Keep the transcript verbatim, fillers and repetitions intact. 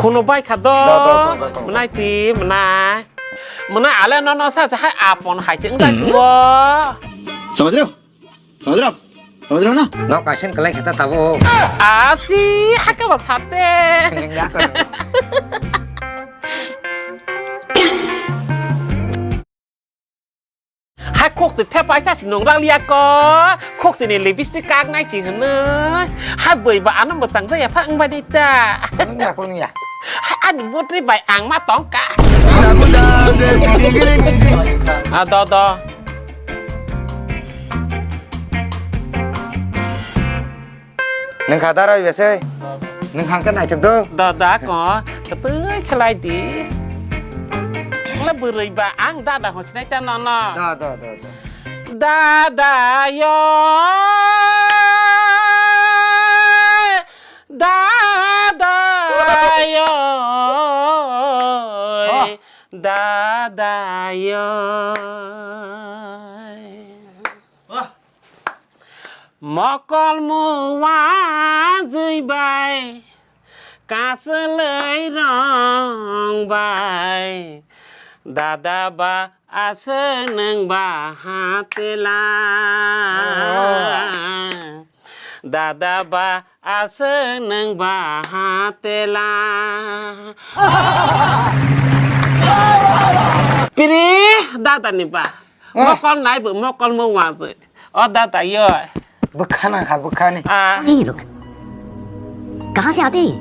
Kuno bai kha do. Da, da, da, da, da. Mwnai ti, mwnai. Mwnai ale no, no sa, sa hai apon hai se wngdai suo. समझ रहे हो? समझ रहे हो आप? समझ रहे हो ना? Nok kaisen kalai khata tabo. Asi, haka ba sate. Nengga ko. Hai khok se thepai sa si nong rang liya ko. Khok se ni lipstick kak nai si hwnwi. Hai boi ba ano mwtang jaya pha wng bai dei ta. Kuno ya, kuno ya. Hai ani butri bai ang ma tong ka. Ah, do, do. Nung kha da roi besai. Nung hang khe naithok do. Da, da, ko. Katui khlai di. Wala bwrwi ba ang dada ho sinai ta no, no. Da, da, da, da. Dada yo. Dada yo. Oh. Dada yo. Oh. Mokol muwajwi bai, kaselwi rong bai, dada ba aswk nwng ba hatela. Oh. Dada ba aswk nwng ba hatela. Piri dada ni ba. Eh. Mokol nai bo, mokol muwajwi. O dada yo. Bwkha nang kha, bwkha ni. Ah. ये लोग कहाँ से आते हैं?